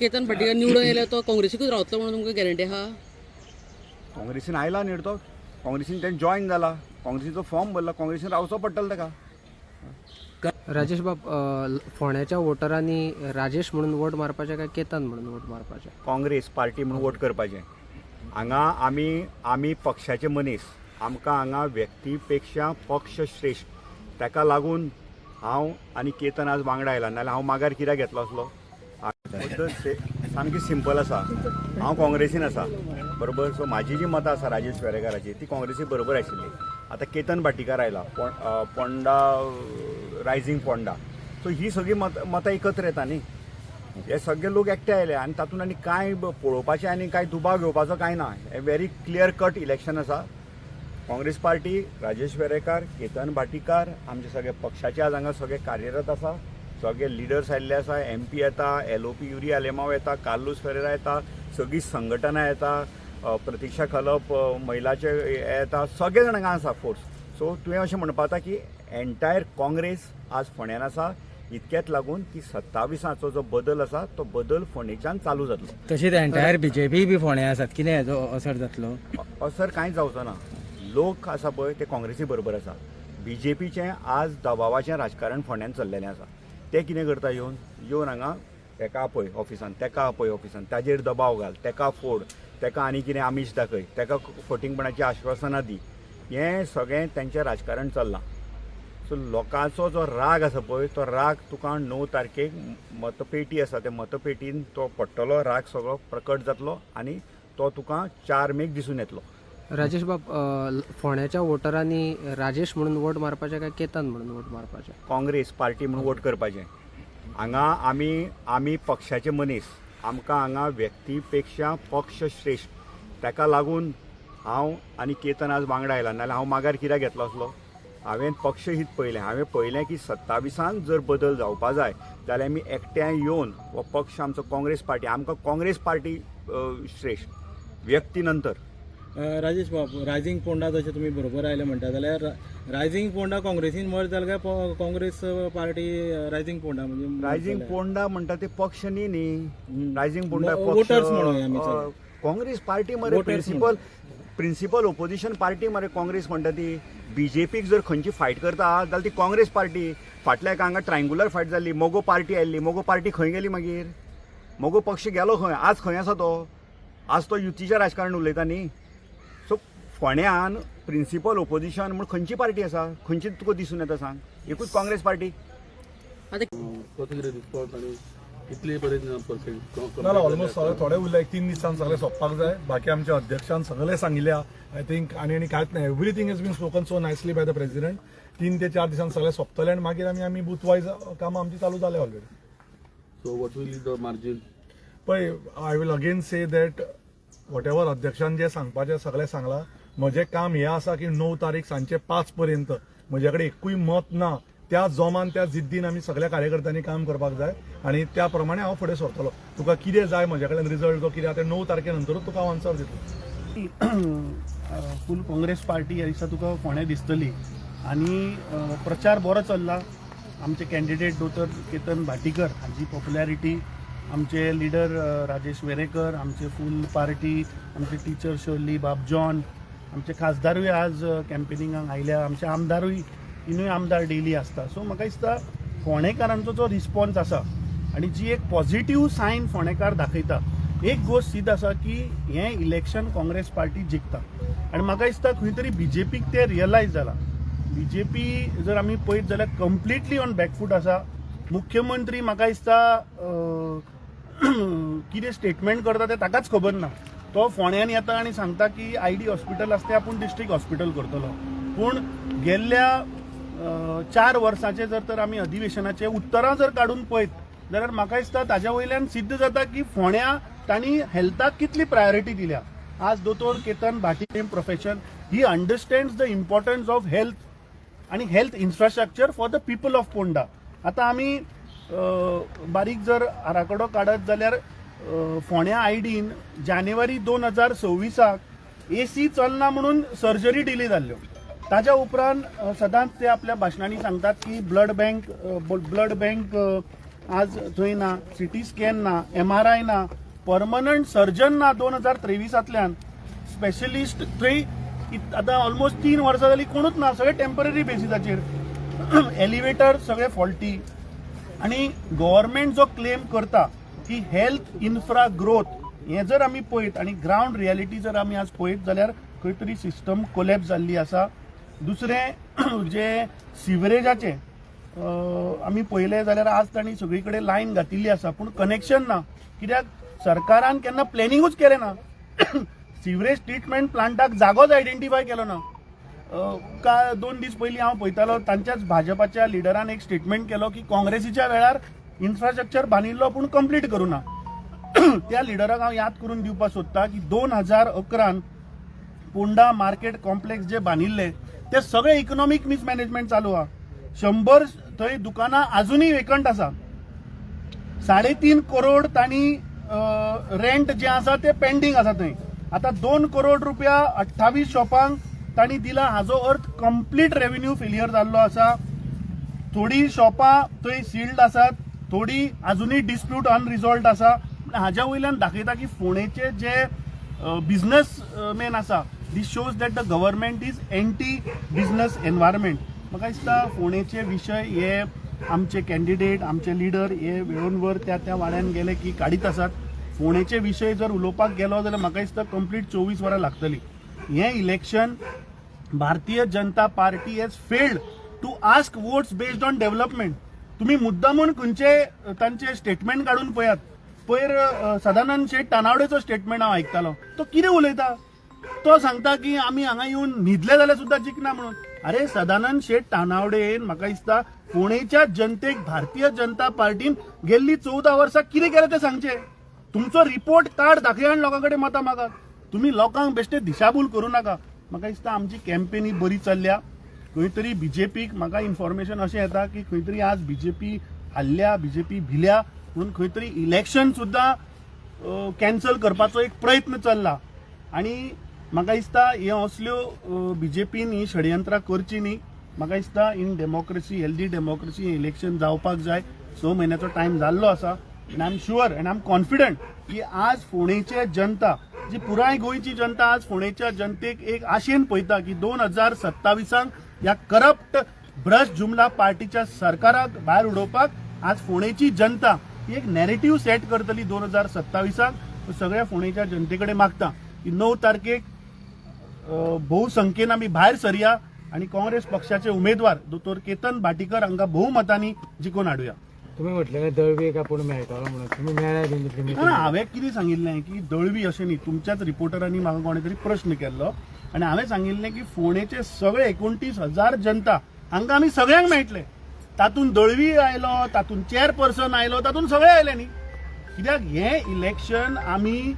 केतन भाटीकार निवडून येयलो तो काँग्रेसीकूच रावतलो म्हणून तुमकां गॅरंटी आहा? काँग्रेसीन आयला न्ही तो, काँग्रेसीन तेणें जॉयन जाला, काँग्रेसीचो फॉर्म भरला, काँग्रेसीन रावचो पडटलो ताका. राजेश बाब, फोंड्याच्या वोटरांनी राजेश म्हणून वोट मारपाचे काय केतन म्हणून वोट मारपाचे? काँग्रेस पार्टी म्हणून वोट करपाचें. हांगा आमी पक्षाचे मनीस, आमकां हांगा व्यक्ती पेक्षा पक्ष श्रेश्ठ. ताका लागून हांव आनी केतन आज वांगडा आयला, नाल्यार हांव मागार कित्याक घेतलो आसलो? पद्दत सामकी सिंपल आसा. हांव काँग्रेसीन आसा, बरोबर? सो म्हाजी जी मतां आसा राजेश वेरेंकाराची ती काँग्रेसी बरोबर आशिल्ली. आतां केतन भाटीकार आयला, पोंडा रायझींग पोंडा, सो ही सगळीं मतां एकत्र येता न्ही. हे सगळे लोक एकठांय आयले आनी तातूंत आनी कांय पळोवपाचें आनी कांय दुबाव घेवपाचो कांय ना. हें व्हेरी क्लियर कट इलेक्शन आसा. काँग्रेस पार्टी, राजेश वेरेंकार, केतन भाटीकार, आमचे सगळे पक्षाचे आज हांगा सगळे कार्यरत आसा, सगळे लिडर्स आयिल्ले आसा. एमपी येता, एलओपी युरी आलेमाव येता, कार्लूस फेरेरा येता, सगळी संघटना येता, प्रतिक्षा खलप, महिलाचे हे येता, सगळे जाण हांगा आसा फोर्स. सो तुवें अशें म्हणपा जाता की एन्टायर काँग्रेस आज फोंड्यान आसा. इतक्यात लागून की 27 जो बदल आसा तो बदल फोंडेच्यान चालू जातलो. तशीच एंटायर बीजेपी बी फोंड्या आसात, कितें हेजो असर जातलो? असर कांयच जावचो ना. लोक आसा पळय ते काँग्रेसी बरोबर आसा. बीजेपीचें आज दबावाचें राजकारण फोंड्यान चल्लेलें आसा. ते कितें करता, येवन येवन हांगा तेका आपय ऑफिसान, तेका आपय ऑफिसान, ताजेर दबाव घाल, तेका फोड, तेका आनी कितें आमीश दाखय, तेका फटींगपणाची आश्वासनां दी. हें सगळें तेंचें राजकारण चल्लां. सो लोकांचो जो राग आसा पळय तो राग तुका 9 तारखेक मतपेटी आसा, त्या मतपेटीन तो पडटलो, राग सगळो प्रकट जातलो आनी तो तुका 4 मेक दिसून येतलो. राजेश बाब, फोंड्याच्या वोटरांनी राजेश म्हणून वोट मारपाचे काय केतन म्हणून वोट मारपाचे? काँग्रेस पार्टी म्हणून वोट करपाचें. हांगा आमी पक्षाचे मनीस, आमकां हांगा व्यक्ती पेक्षा पक्ष श्रेश्ठ. ताका लागून हांव आनी केतन आज वांगडा आयला, नाल्यार हांव मागार कित्याक घेतलो आसलो? हांवें पक्षहीत पळयलें. हांवें पळयलें की 27 जर बदल जावपा जाय जाल्यार आमी एकठांय येवन हो पक्ष आमचो काँग्रेस पार्टी, आमकां काँग्रेस पार्टी श्रेश्ठ, व्यक्ती नंतर. राजेश बाब, रायझींग पोंडा जशें तुमी बरोबर आयले म्हणटा जाल्यार रायझींग पोंडा काँग्रेसीन मर्ज जालें काय काँग्रेस पार्टी रायझींग पोंडा म्हणजे merge rising जालें? पोंडा म्हणटा ते पक्ष न्ही न्ही, रायझींग पोंडा पक्ष वोटर्स म्हणूया आमी चला. काँग्रेस पार्टी मरे. Voters. Principal opposition party मरे काँग्रेस म्हणटा ती. बीजेपीक जर खंयची फायट करता जाल्यार ती काँग्रेस पार्टी. फाटल्या एका हांगा ट्रायंगुलर फायट जाल्ली, मगो पार्टी आयिल्ली, मगो पार्टी खंय गेली मागीर? मगो पक्ष गेलो खंय? आज खंय आसा तो? आज तो युतीचें राजकारण उलयता न्ही. सो फोंड्यान प्रिंसिपल ओपोजिशन म्हूण खंयची पार्टी आसा, खंयची तुका दिसून येता सांग? एकूच काँग्रेस पार्टी. आतां कसो कितें रिस्पॉन्स आनी कितले पर्यंत पर्सेंट? ना, ऑलमोस्ट सगळे थोडे उरले. एक 3 दिसान सगळे सोंपपाक जाय. बाकी आमच्या अध्यक्षान सगळे सांगिल्ले. I think आनी कांयच ना. Everything has been spoken so nicely by the president. 3 ते 4 दिसान सगळे सोंपतले आनी मागीर आमी बूथ वायज कामां आमची चालू जाले already. So what will the margin? पळय, I will again say that whatever अध्यक्षान जे सांगपाचें सगळें सांगलां. म्हजें काम हें आसा की 9 तारीख सांजचे 5 पर्यंत म्हजे कडेन एकूय मत ना, त्या जोमान, त्या जिद्दीन आमी सगळ्या कार्यकर्त्यांनी काम करपाक जाय आनी त्या प्रमाणे हांव फुडें सरतलो. तुका कितें जाय म्हज्या कडेन रिजल्ट जो कितें आहा ते 9 तारखे नंतरूच तुका हांव आन्सर दितलो. फूल काँग्रेस पार्टी ह्या दिसा तुका फोंड्या दिसतली आनी प्रचार बरो चल्ला. आमचे कॅन्डिडेट दोतोर केतन भाटीकर हांची पॉप्युलॅरिटी, आमचे लिडर राजेश वेरेकर, आमचे फूल पार्टी, आमचे टिचर शर्ली, बाब जॉन, आमचे खासदारूय आज कॅम्पेनिंगाक आयल्या, आमचे आमदारूय, तिनूय आमदार डेली आसता. सो म्हाका दिसता फोंडेकारांचो जो रिस्पॉन्स आसा आनी जी एक पॉझिटीव सायन फोंडेकार दाखयता, एक गोश्ट सीद आसा की हें इलेक्शन काँग्रेस पार्टी जिखता आनी म्हाका दिसता खंय तरी बीजेपीक तें रियलायज जालां. बीजेपी जर आमी पळयत जाल्यार कम्प्लिटली ऑन बॅकफूट आसा. मुख्यमंत्री म्हाका दिसता कितें स्टेटमेंट करता तें ताकाच खबर ना. तो फोंड्यान येता आनी सांगता की आयडी हॉस्पिटल आसा तें आपूण डिस्ट्रिक्ट हॉस्पिटल करतलो, पूण गेल्ल्या 4 वर्सांचे जर तर आमी अधिवेशनाचे उत्तरां जर काडून पळयत जाल्यार म्हाका दिसता ताज्या वयल्यान सिद्ध जाता की फोंड्या तांणी हेल्थाक कितली प्रायोरिटी दिल्या. आज दोतोर केतन भाटी profession, he understands the importance of health आनी health infrastructure for the people of Ponda. आतां आमी बारीक जर आराखडो काडत जाल्यार फोंड्या आयडीन जानेवारी 2026 एसी चलना म्हणून सर्जरी डिले जाल्ल्यो. ताज्या उपरांत सदांच ते आपल्या भाशणांनी सांगतात की ब्लड बँक आज थंय ना, सिटी स्कॅन ना, एमआरआय ना, परमनंट सर्जन ना. 2023तांतल्यान स्पेशलिस्ट थंय आतां ऑलमोस्ट 3 वर्सां जालीं कोणूच ना, सगळे टेंपररी बेसिसाचेर. एलिवेटर सगळे फॉल्टी. आणि गव्हर्मेंट जो क्लेम करता की हेल्थ इन्फ्रा ग्रोथ, हें जर आमी पळयत आनी ग्रावंड रियलिटी जर आमी आज पळयत जाल्यार खंय तरी सिस्टम कोलॅप्स जाल्ली आसा. दुसरें जे सिवरेजाचें आमी पळयलें जाल्यार आज तांणी सगळी कडेन लायन घातिल्ली आसा, पूण कनेक्शन ना, कित्याक सरकारान केन्ना प्लॅनिंगूच केलें ना. सिवरेज ट्रिटमेंट प्लांटाक जागोच आयडेंटिफाय केलो ना. का 2 दीस पयलीं हांव पळयतालो, तांच्याच भाजपाच्या लिडरान एक स्टेटमेंट केलो की काँग्रेसीच्या वेळार इन्फ्रास्ट्रक्चर बांदिल्लो पूण कंप्लीट करूं ना. त्या लिडराक हांव याद करून दिवपाक सोदता की 2011न पोंडा मार्केट कॉम्प्लेक्स जे बांदिल्ले ते सगळे इकॉनॉमीक मिसमॅनेजमेंट चालू आहा. 100 थंय दुकानां अजुनूय वेकंट आसा. 3.5 करोड तांणी रेंट जे आसा ते पेंडींग आसा थंय. आतां 2 करोड रुपया 28 शॉपांक तांणी दिला, हाजो अर्थ कंप्लीट रेव्हेन्यू फेलियर जाल्लो आसा. थोडी शॉपां थंय सिल्ड आसात, थोडी अजुनूय डिस्प्यूट अनरिजॉल्ड आसा. हाज्या वयल्यान दाखयता की फोंडेचे जे बिझनस मॅन आसा, this shows that the government is anti business environment. म्हाका दिसता फोंडेचे विशय हे आमचे कॅन्डिडेट, आमचे लिडर हे वेळोनवर त्या त्या वाड्यान गेले की काडीत आसात. फोंडेचे विशय जर उलोवपाक गेलो जाल्यार म्हाका दिसता कंप्लीट 24 वरां लागतली. हें election Bharatiya Janata Party has failed to ask votes based on development. तुम्ही मुद्दामून खंयचे तांचे स्टेटमेंट काडून पळयात. पयर सदानंद शेट तानावडेचो स्टेटमेंट हांव आयकतालो, तो कितें उलयता? तो सांगता की आमी हांगा येवन न्हिदले जाल्यार सुद्दां जिखना म्हणून. अरे सदानंद शेट तानावडेन, म्हाका दिसता फोंडेच्या जनतेक भारतीय जनता पार्टीन गेल्ली 14 वर्सां कितें केलें तें सांगचें. तुमचो रिपोर्ट कार्ड दाखया आनी लोकां कडेन मतां मागात. तुमी लोकांक बेश्टे दिशाभूल करूं नाका. म्हाका दिसता आमची कॅम्पेन ही बरी चल्ल्या. खंय तरी बीजेपीक म्हाका इन्फॉर्मेशन अशें येता की खंय तरी आज बीजेपी हारल्या, बीजेपी भिल्या म्हणून खंय तरी इलेक्शन सुद्दां कॅन्सल करपाचो एक प्रयत्न चल्ला. आनी म्हाका दिसता हे असल्यो बीजेपीन ही षडयंत्रां करची न्ही. म्हाका दिसता इन डेमोक्रेसी, हेल्दी डेमोक्रेसी, हें इलेक्शन जावपाक जाय. 6 म्हयन्याचो टायम जाल्लो आसा आनी I am sure and I am confident की आज फोंडेचे जनता, जी पुराय गोंयची जनता आज फोंडेच्या जनतेक एक आशेन पळयता की 2027आंक ह्या करप्ट भ्रश्ट जुमला पार्टीच्या सरकाराक भायर उडोवपाक आज फोंडेची जनता ही एक नॅरेटीव सेट करतली 2027आक. सगळ्या फोंडेच्या जनते कडेन मागता की 9 तारखेक भोवसंख्येन आमी भायर सरया आनी काँग्रेस पक्षाचे उमेदवार दोतोर केतन भाटीकर हांकां भोवमतांनी जिखोवन हाडुया. तुमी म्हटलें दळवी आपूण मेळटलो म्हणून, तुमी मेळ्ळे बीन तितली? ना ना, हांवें कितें सांगिल्लें की दळवी अशें न्ही. तुमच्याच रिपोर्टरांनी म्हाका कोणे तरी प्रश्न केल्लो आनी हांवें सांगिल्लें की फोंडेचे सगळे 29,000 जनता हांकां आमी सगळ्यांक मेळटले. तातूंत दळवी आयलो, तातूंत चेअरपर्सन आयलो, तातूंत सगळे आयले न्ही. कित्याक हें इलेक्शन आमी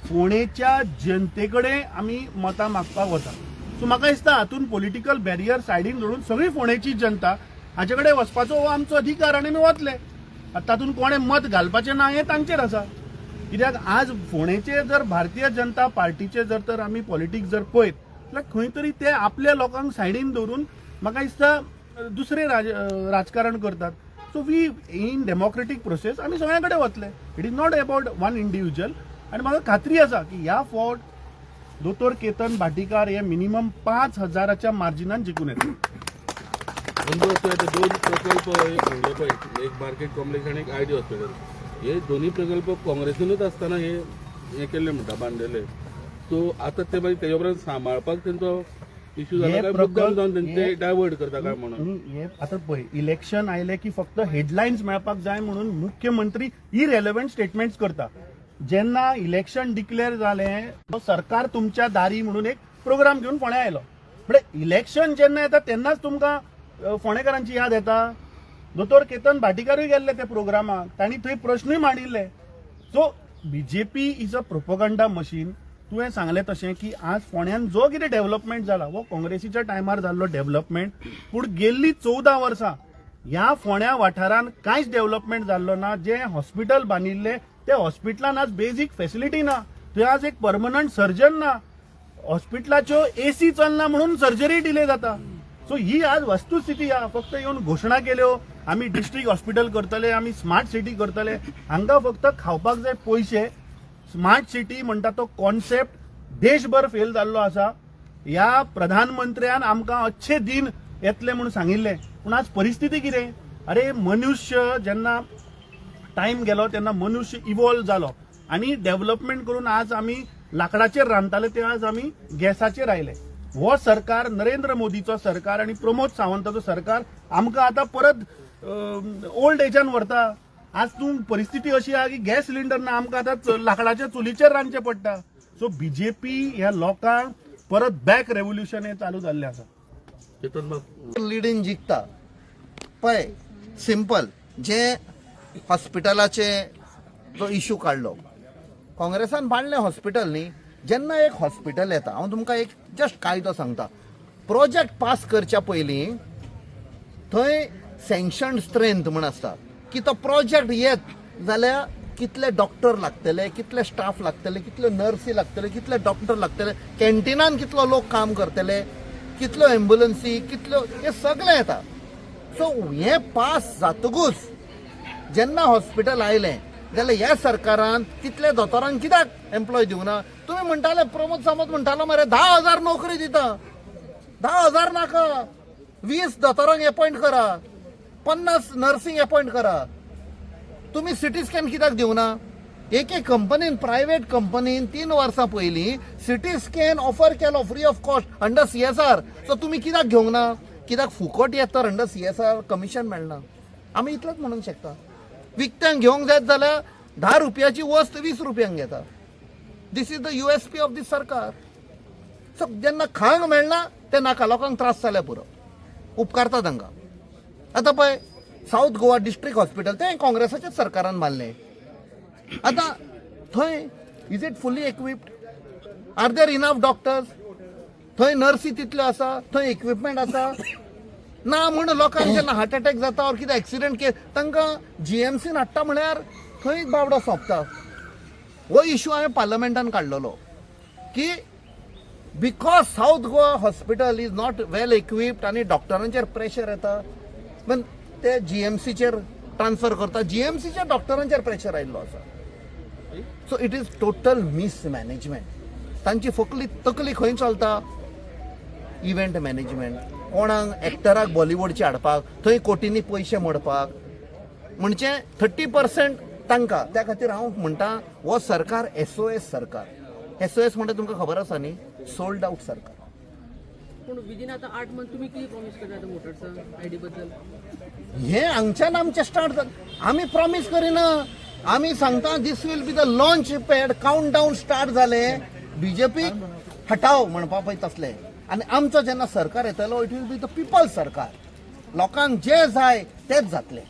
फोंडेच्या जनते कडेन आमी मतां मागपाक वता. सो म्हाका दिसता हातूंत पॉलिटिकल बॅरियर सायडीन दवरून सगळी फोंडेची जनता हाचे कडेन वचपाचो हो आमचो अधिकार आनी आमी वतले. आतां तातूंत कोणें मत घालपाचें ना हें तांचेर आसा. कित्याक आज फोंडेचे जर भारतीय जनता पार्टीचे जर तर आमी पॉलिटिक्स जर पळयत जाल्यार खंय तरी ते आपल्या लोकांक सायडीन दवरून म्हाका दिसता दुसरे राजकारण करतात. So we in democratic process आमी सगळ्यां कडेन वतले. It is not about one individual. आनी म्हाका खात्री आसा की ह्या फावट दोतोर केतन भाटीकार हे मिनिमम 5,000च्या मार्जिनान जिखून येतले. अंदू आता दोन प्रकल्प एक म्हणले पळय, एक मार्केट कॉम्प्लेक्स आनी एक आयडी हॉस्पिटल, हे दोन्ही प्रकल्प काँग्रेसीनूच आसतना हे हे केल्ले म्हणटा, बांदलेले. सो आतां ते मागीर तेच्या उपरांत सांबाळपाक तेंचो इश्यू जाला हे काय मुद्दाम जावन तेंचे डायवर्ट करता काय म्हणून? न्ही, हे आतां पळय, इलेक्शन आयलें की फक्त हेडलायन्स मेळपाक जाय म्हणून मुख्यमंत्री इरेलेवंट स्टेटमेंट्स करता. जेन्ना इलेक्शन डिक्लेअर जालें, तो सरकार तुमच्या दारी म्हणून एक प्रोग्राम घेवन फोंड्या आयलो. म्हणजे इलेक्शन जेन्ना येता तेन्नाच तुमकां फोंडेकारांची याद येता. दोतोर केतन भाटीकारूय गेल्ले त्या प्रोग्रामाक, तांणी थंय प्रश्नूय मांडिल्ले. So BJP is a propaganda machine. तुवें सांगलें तशें की आज फोंड्यान जो कितें डेव्हलपमेंट जाला हो काँग्रेसीच्या टायमार जाल्लो डेव्हलपमेंट, पूण गेल्ली 14 वर्सां ह्या फोंड्या वाठारान कांयच डेव्हलपमेंट जाल्लो ना. जें हॉस्पिटल बांदिल्लें त्या हॉस्पिटलान आज बेजीक फेसिलिटी ना. थंय आज एक परमनंट सर्जन ना. हॉस्पिटलाच्यो एसी चलना म्हणून सर्जरी डिले जाता. सो ही आज वस्तुस्थिती आहा. फक्त येवन घोशणा केल्यो, आमी डिस्ट्रिक्ट हॉस्पिटल करतले, आमी स्मार्ट सिटी करतले. हांगा फक्त खावपाक जाय पयशे. स्मार्ट सिटी म्हणटा तो कॉन्सेप्ट देशभर फेल जाल्लो आसा. ह्या प्रधानमंत्र्यान आमकां अच्छे दिन येतले म्हूण सांगिल्लें, पूण आज परिस्थिती कितें? अरे, मनुष्य जेन्ना टायम गेलो तेन्ना मनुष्य इवॉल्व जालो आनी डेव्हलपमेंट करून आज आमी लाकडाचेर रांदताले ते आज आमी गॅसाचेर आयले. हो सरकार, नरेंद्र मोदीचो सरकार आनी प्रमोद सावंताचो सरकार आमकां आतां परत ओल्ड एजान व्हरता. आज तूं परिस्थिती अशी आहा की गॅस सिलिंडर ना, आमकां आतां लाकडाच्या चुलीचेर रांदचें पडटा. सो बीजेपी ह्या लोकांक परत बॅक रेव्होल्युशन हें चालू जाल्लें आसा. केतन बाब. लिडीन जिखता. पळय, सिंपल, जे हॉस्पिटलाचे जो इशू काडलो काँग्रेसान, बांदलें हॉस्पिटल न्ही. जेन्ना एक हॉस्पिटल येता, हांव तुमकां एक जस्ट कायदो सांगता, प्रोजेक्ट पास करच्या पयलीं थंय सँक्शन स्ट्रेंथ म्हण आसता की तो प्रोजेक्ट येत जाल्यार कितले डॉक्टर लागतले, कितले स्टाफ लागतले, कितल्यो नर्सी लागतले, कितले डॉक्टर लागतले, कॅन्टिनान कितलो लोक काम करतले, कितल्यो एम्बुलन्सी, कितल्यो, हे सगळें येता. सो हें पास जातकूच जेन्ना हॉस्पिटल आयलें जाल्यार ह्या सरकारान तितले दोतोरांक कित्याक एम्प्लॉय दिवना? तुमी म्हणटाले, प्रमोद सावंत म्हणटालो मरे, 10,000 नोकरी दिता. 10,000 नाका, 20 दोतोरांक एपॉयंट करा, 50 नर्सींग एपॉयंट करा. तुमी सिटी स्कॅन कित्याक दिवना? एके कंपनीन, प्रायवेट कंपनीन 3 वर्सां पयलीं सिटी स्कॅन ऑफर केलो free of cost under CSR. So तुमी कित्याक घेवंक ना? कित्याक फुकट येत तर अंडर सीएसआर कमिशन मेळना. आमी इतलेंच म्हणूंक शकता. विकत्यांक घेवंक जायत जाल्यार 10 रुपयाची वस्त 20 रुपयांक घेता. This is the USP of this सरकार. सो जेन्ना खांक मेळना ते नाका, लोकांक त्रास जाल्यार पुरो, उपकारता तांकां. आतां पळय, सावथ गोवा डिस्ट्रिक्ट हॉस्पिटल तें काँग्रेसाच्याच सरकारान बांदलें. आतां थंय is it fully equipped? Are there enough doctors थंय? नर्सी तितल्यो आसा थंय? इक्विपमेंट आसा? ना. म्हूण लोकांक जेन्ना हार्ट अटॅक जाता ऑर कितें एक्सिडंट के, तांकां जीएमसीन हाडटा म्हळ्यार थंय बावडो सोंपता. हो इशू हांवें पार्लमेंटान काडलेलो की because South Goa Hospital is not well equipped आनी डॉक्टरांचेर प्रेशर येता, पण ते जीएमसीचेर ट्रान्सफर करता. जीएमसीच्या डॉक्टरांचेर प्रेशर आयिल्लो आसा. So it is total mismanagement. तांची फकली तकली खंय चलता? इव्हेंट मॅनेजमेंट, कोणाक एक्टराक बॉलिवूडचे हाडपाक, थंय कोटींनी पयशे मोडपाक, म्हणजे 30% तांकां. त्या खातीर हांव म्हणटा, हो सरकार एसओएस सरकार. एसओएस म्हणटा तुमकां खबर आसा न्ही? सोल्ड आउट सरकार. पूण विदीन आतां 8 मंथ तुमी कितें प्रॉमीस करता आतां वोटर्सांक आयडी बद्दल? हे हांगच्यान आमचें स्टार्ट. आमी प्रॉमीस करिना, आमी सांगता, this will be the launch pad. Count down start जालें, बीजेपी हटाव म्हणपा पळय तसलें. आनी आमचो जेन्ना सरकार येतलो, it will be the people सरकार. लोकांक जे जाय तेच जातलें.